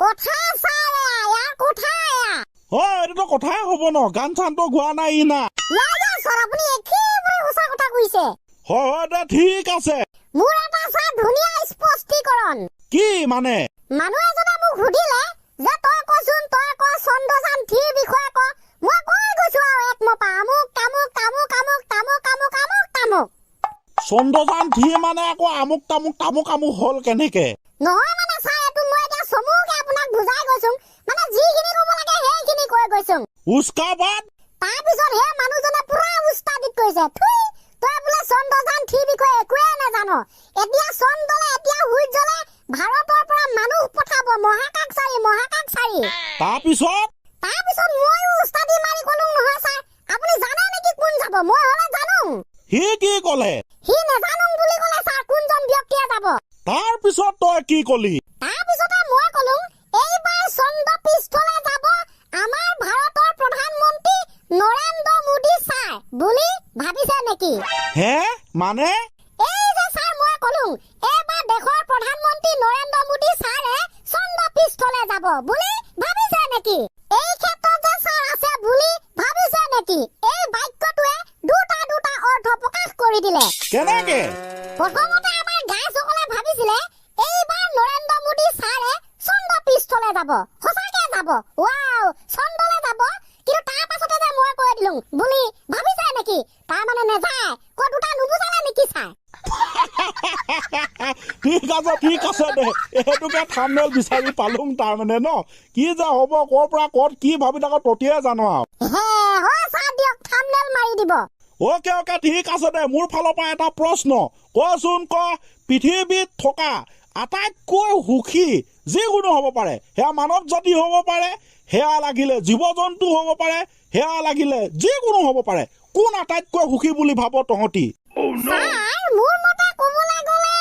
কথা ছাৰ, এয়া ইয়াৰ কথা এয়া। অ, এইটোতো কথাই হ'ব ন, গান চানটো গোৱা নাই ই না। ইয়া ছাৰ, আপুনি একেবাৰে সঁচা কথা কৈছে। হয় হয় দে, ঠিক আছে। মোৰ এটা ছাৰ ধুনীয়া স্পষ্টীকৰণ। কি মানে? মানুহ এজনে মোক সুধিলে যে তই কচোন, তই ক চন্দ্ৰযান থ্ৰীৰ বিষয়ে ক। মই কৈ গৈছো আৰু এক মপা, আমুক তামুক তামুক আমুক তামুক আমুক আমুক তামুক। চন্দ্ৰযান থ্ৰী মানে আকৌ আমুক তামুক তামুক আমুক হ'ল কেনেকে? নহয় মানে ছাৰ, এইটো মই এতিয়া চমুকে আপোনাক বুজাই গৈছো, মানে যিখিনি ক'ব লাগে সেইখিনি কৈ গৈছো। উস্কা বাদ। তাৰপিছত সেই মানুহজনে পুৰা উস্তাদিত কৰিছে, থুই তই বোলে চন্দ্ৰযান থ্ৰীৰ বিষয়ে একোৱে নাজান, এতিয়া চন্দ্ৰলে, এতিয়া সূৰ্যলে ভাৰতৰ পৰা মানুহ পঠাব, মহাকাশচাৰী, মহাকাশচাৰী। তাৰপিছত? তাৰপিছত ময়ো উস্তাদি মাৰি ক'লো, নহয় ছাৰ, আপুনি জানে নেকি কোন যাব? মই হ'লে জানো। সি কি ক'লে? সি নাজানো বুলি ক'লে ছাৰ, কোনজন ব্যক্তিয়ে যাব। তাৰপিছত তই কি ক'লি? তাৰপিছতে মই ক'লো, এইবাৰ চন্দ্ৰ পৃষ্ঠলৈ যাব আমাৰ ভাৰতৰ প্ৰধানমন্ত্ৰী নৰেন্দ্ৰ মোদী ছাৰ বুলি ভাবিছে নেকি? হে, মানে? এই যে ছাৰ, মই ক'লো এইবাৰ দেশৰ প্ৰধানমন্ত্ৰী নৰেন্দ্ৰ মোদী ছাৰে চন্দ্ৰ পৃষ্ঠলৈ যাব বুলি ভাবিছে নেকি? এই ক্ষেত্ৰত যে ছাৰ আছে বুলি ভাবিছে নেকি? এই বাক্যটোৱে দুটা দুটা অৰ্থ প্ৰকাশ কৰি দিলে। কেনেকে? প্ৰথমতে আমাৰ গাইজসকলে ভাবিছিলে এইবাৰ নৰেন্দ্ৰ মোদী ছাৰে চন্দ্ৰ পৃষ্ঠলৈ যাব, সঁচাকে যাব, ৱাও, চন্দ্ৰলৈ যাব। কিন্তু তাৰ পাছতে যে মই কৈ দিলো বুলি ভাবিছে নেকি, তাৰ মানে নেযায়। ক দুটা নুবুজালে নেকি ছাৰ? ঠিক আছে, ঠিক আছে দে, এইটোকে থাম্বনেইল বিচাৰি পালোং তাৰমানে ন। কি যে হ'ব, ক'ৰ পৰা ক'ত কি ভাবি থাক ততিয়াই জানো আৰু। হে হয় ছাৰ, দিয়ক থাম্বনেইল মাৰি দিব। অ'কে অ'কে, ঠিক আছে দে। মোৰ ফালৰ পৰা এটা প্ৰশ্ন, কচোন ক, পৃথিৱীত থকা আটাইতকৈ সুখী যিকোনো হ'ব পাৰে, সেয়া মানৱ জাতি হ'ব পাৰে, সেয়া লাগিলে জীৱ জন্তু হ'ব পাৰে, সেয়া লাগিলে যিকোনো হ'ব পাৰে, কোন আটাইতকৈ সুখী বুলি ভাব তহঁতি? ছাৰ, মোৰ মতে ক'বলৈ গ'লে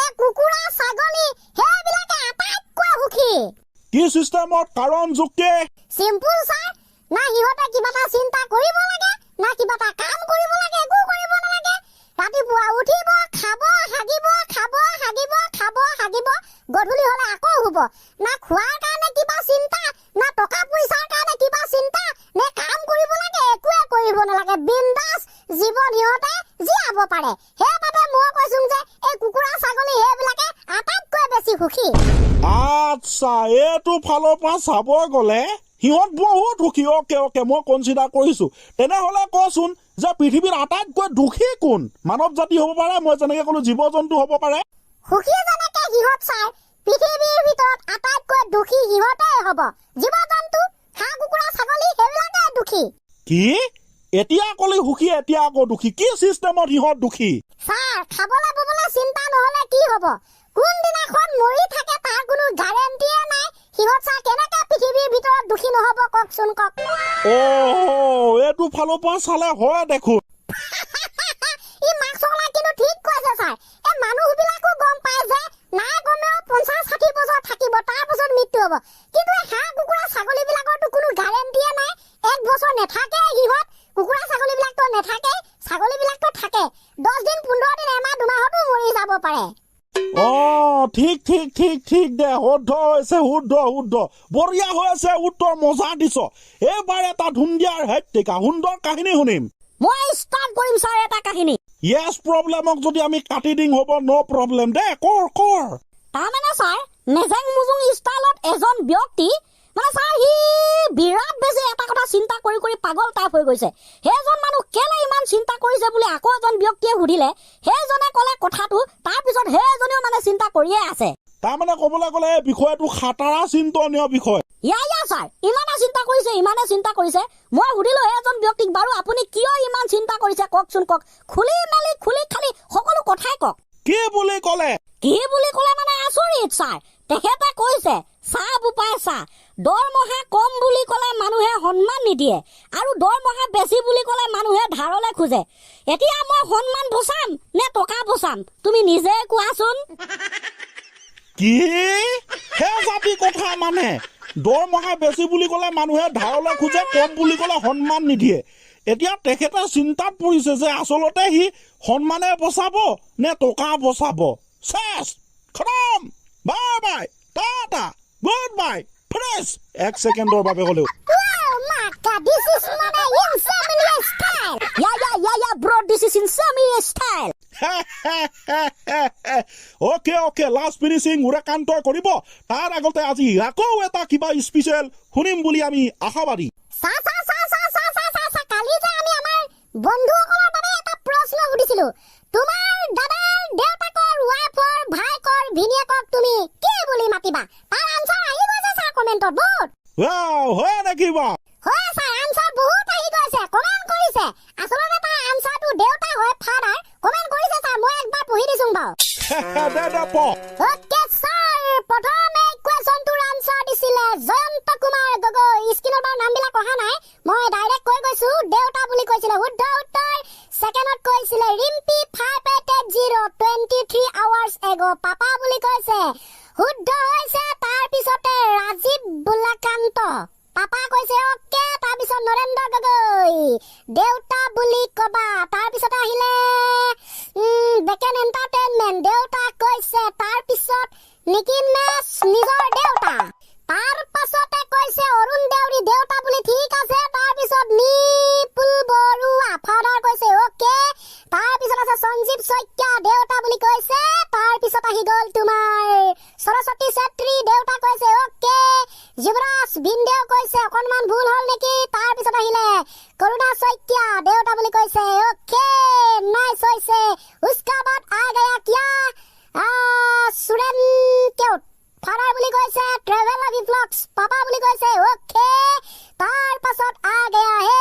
এই কুকুৰা ছাগলী সেইবিলাকে আটাইতকৈ সুখী। কি চিষ্টেমত? কাৰণ যুক্তি? চিম্পুল ছাৰ, না সিহঁতে কিবা এটা চিন্তা কৰিব লাগে, না কিবা এটা কাম কৰিব লাগে, একো কৰিব নালাগে। ৰাতিপুৱা উঠিব, খাব, হাগিব, খাব, হাগিব, খাব, হাগিব, গধূলি হ'লে আকৌ শুব। না খোৱাৰ কাৰণে কিবা চিন্তা, না টকা পইচাৰ কাৰণে কিবা চিন্তা, নে কাম কৰিব লাগে, একোৱে কৰিব নালাগে। বিন্দাছ জীৱন সিহঁতে জীয়াব পাৰে। সেইবাবে মই কৈছো যে এই কুকুৰা ছাগলী সেইবিলাকে আটাইতকৈ বেছি সুখী। আচ্ছা, এইটো ফালৰ পৰা চাব গ'লে সিহঁত বহুত সুখী। অ'কে অ'কে, মই কনচিডাৰ কৰিছো। তেনেহ'লে কচোন যে পৃথিৱীত আটাইতকৈ দুখী কোন? মানৱ জাতি হ'ব পাৰে, মই যেনেকে ক'লো জীৱ জন্তু হ'ব পাৰে। সুখী যেনেকে সিহঁত ছাৰ, পৃথিৱীৰ ভিতৰত আটাইতকৈ দুখী সিহঁতে হ'ব। জীৱ জন্তু, হাঁহ কুকুৰা ছাগলী সেইবিলাকে দুখী। কি এতিয়া ক'লি সুখী, এতিয়া আকৌ দুখী, কি চিষ্টেমত সিহঁত দুখী? ছাৰ, খাবলৈ ববলৈ চিন্তা নহ'লে কি হ'ব? কোনদিনাখন মৰি থাকে তাৰ কোনো গাৰেণ্টিয়ে নাই। সিহঁত ছাৰ কেনেকে পৃথিৱীৰ ভিতৰত দুখী নহ'ব কওকচোন কওক। অ', এইটো ফালৰ পৰা চালে হয় দেখোন। ই মাক চকলা কিন্তু ঠিক কৈছে ছাৰ। এই মানুহবিলাকো গম পায় যে নাই কমেও 50-60 বছৰ থাকিব, তাৰ পাছত মৃত্যু হ'ব। কিন্তু এই হাঁহ কুকুৰা ছাগলীবিলাকৰতো কোনো গাৰেণ্টিয়ে নাই, এক বছৰ নাথাকে সিহঁত। কুকুৰা ছাগলীবিলাকতো নাথাকে, ছাগলীবিলাকতো থাকে, 10 দিন 15 দিন এমাহ দুমাহতো মৰি যাব পাৰে। অ, ঠিক ঠিক ঠিক ঠিক দে, শুদ্ধ হৈছে, শুদ্ধ শুদ্ধ, বঢ়িয়া হৈছে উত্তৰ, মজা দিছ। এইবাৰ এটা ধুনীয়াৰ হেত্তিকা সুন্দৰ কাহিনী শুনিম। মই ষ্টাৰ্ট কৰিম ছাৰ এটা কাহিনী। য়েছ, প্ৰব্লেমক যদি আমি কাটি দিং হ'ব, ন' প্ৰব্লেম দে, কৰ কৰ। তাৰমানে ছাৰ, মেজেং মুজুং ষ্টাইলত এজন ব্যক্তি, মানে ছাৰ সি বিৰাট বেছি এটা কথা চিন্তা কৰি কৰি পাগল টাইপ হৈ গৈছে। সেইজন মানুহ কেলে ইমান চিন্তা কৰিছে বুলি আকৌ এজন ব্যক্তিয়ে সুধিলে, সেইজনে ক'লে কথাটো, তাৰপিছত সেইজনেও মানে চিন্তা কৰিয়ে আছে। তাৰমানে ক'বলৈ গ'লে এই বিষয়টো খাতাৰা চিন্তনীয় বিষয়। ইয়া ইয়া ছাৰ, ইমানে চিন্তা কৰিছে, ইমানে চিন্তা কৰিছে। মই সুধিলো সেইজন ব্যক্তিক, বাৰু আপুনি কিয় ইমান চিন্তা কৰিছে কওকচোন কওক, খুলি মেলি খুলি খালি সকলো কথাই কওক। কি বুলি ক'লে? কি বুলি ক'লে মানে আচৰিত ছাৰ, তেখেতে কৈছে, চা বোপাই চা, দৰমহা কম বুলি ক'লে মানুহে সন্মান নিদিয়ে আৰু দৰমহা বেছি বুলি ক'লে মানুহে ধাৰলে খোজে। এতিয়া মই সন্মান বচাম নে টকা বচাম, তুমি নিজে কোৱাচোন। কি হে জাতি কথা, মানে দৰমহা বেছি বুলি ক'লে মানুহে ধাৰলৈ খোজে, কম বুলি ক'লে সন্মান নিদিয়ে। এতিয়া তেখেতে চিন্তাত পৰিছে যে আচলতে সি সন্মানে বচাব নে টকা বচাব। চেছ, খতম, bye bye, Tata. Good bye fresh, এক ছেকেণ্ডৰ বাবে হ'লেও। Wow, my God, this is মানে insomnia style. Yeah, bro, this is insomnia style. Okay, last finishing উৰাকান্তই কৰিব। তাৰ আগতে আজি আকৌ এটা কিবা স্পেচিয়েল শুনিম বুলি আমি আশাবাদী। চা চা চা চা চা চা চা চা, কালি যে আমি আমাৰ বন্ধুসকলৰ বাবে এটা প্ৰশ্ন সুধিছিলো, তোমাৰ দাদাৰ দেউতাকৰ ৱাইফৰ ভাইকৰ ভিনীয়েকক তুমি কি বুলি মাতিবা? তাৰ আনচাৰ আহি গৈছে ছাৰ কমেণ্টত বহুত। ৱাও, হয় নেকি বা? হয় ছাৰ, আনচাৰ বহুত আহি গৈছে, কমেণ্ট কৰিছে। আচলতে তাৰ আনচাৰটো দেউতা হয়, ফাদাৰ। কমেণ্ট কৰিছে ছাৰ, মই একবাৰ পঢ়ি দিছোং বাৰু। দে দে, প। অ'কে ছাৰ, প্ৰথমে কুৱেশ্যনটোৰ আনচাৰ দিছিলে জয়ন্ত কুমাৰ গগৈ। স্ক্ৰীণত বাৰু নামবিলাক অহা নাই, মই ডাইৰেক্ট কৈ গৈছো। দেউতা বুলি কৈছিলে, শুদ্ধ উত্তৰ। ছেকেণ্ডত কৈছিলে ৰিম্পী 5880, 23 hours ago, পাপা বুলি কৈছে, শুদ্ধ হৈছে। তাৰপিছতে ৰাজীৱ বুলাকান্ত, পাপা কৈছে, অ'কে। তাৰপিছত নৰেন্দ্ৰ গগৈ, দেউতা বুলি কবা। তাৰপিছতে আহিলে বেকেন এণ্টাৰটেইনমেণ্ট, দেউতা কৈছে। তাৰপিছত নিকিন মেচ, নিজৰ দেউতা। তাৰ পাছতে কৈছে অৰুণ দেউৰী, দেউতা বুলি, ঠিক আছে। তাৰপিছত নিপুল বৰুৱা, ফাদাৰ কৈছে, অ'কে। তাৰপিছত আছে সঞ্জীৱ শইকীয়া, দেউতা বুলি কৈছে। তাৰপিছত আহি গ'ল তোমাৰ সৰস্বতী চেত্ৰী, দেউতা কৈছে, অ'কে। যুৱৰাজ ভিনদেউ কৈছে, অকণমান ভুল হ'ল নেকি? তাৰপিছত আহিলে কৰুণা শইকীয়া, দেউতা বুলি কৈছে, অ'কে, নাইচ হৈছে। উস্কা বাদ আ গয়া কিয়া, সুৰেন কেওট, ফাদাৰ বুলি কৈছে। ট্ৰেভেল আভি ব্লগছ, পাপা বুলি কৈছে, অ'কে। তাৰ পাছত আ গয়া হে,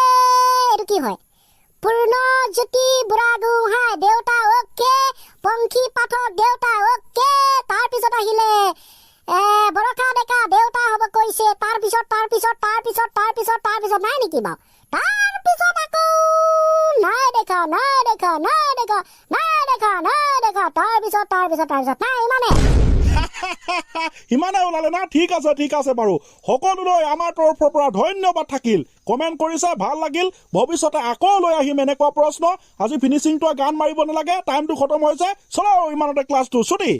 এইটো কি হয়? পূৰ্ণজ্যোতি বুঢ়াগোহাঁই, দেউতা, অ'কে। পংখী পাঠক, দেউতা, অ'কে। তাৰপিছত আহিলে বৰষা ডেকা, দেউতা হ'ব কৈছে। তাৰপিছত তাৰপিছত তাৰপিছত তাৰপিছত তাৰপিছত নাই নেকি বাৰু? তাৰপিছত আকৌ নাই দেখা, নাই দেখা, নাই দেখা, নাই দেখা, নাই দেখা। তাৰপিছত তাৰপিছত তাৰপিছত নাই, ইমানে। সিমানে ওলালে না? ঠিক আছে, ঠিক আছে বাৰু। সকলোলৈ আমাৰ তৰফৰ পৰা ধন্যবাদ থাকিল। কমেণ্ট কৰিছে, ভাল লাগিল। ভৱিষ্যতে আকৌ লৈ আহিম এনেকুৱা প্ৰশ্ন। আজি ফিনিচিংটোৱে গান মাৰিব নালাগে, টাইমটো খতম হৈছে। চলো, ইমানতে ক্লাছটো ছুটি।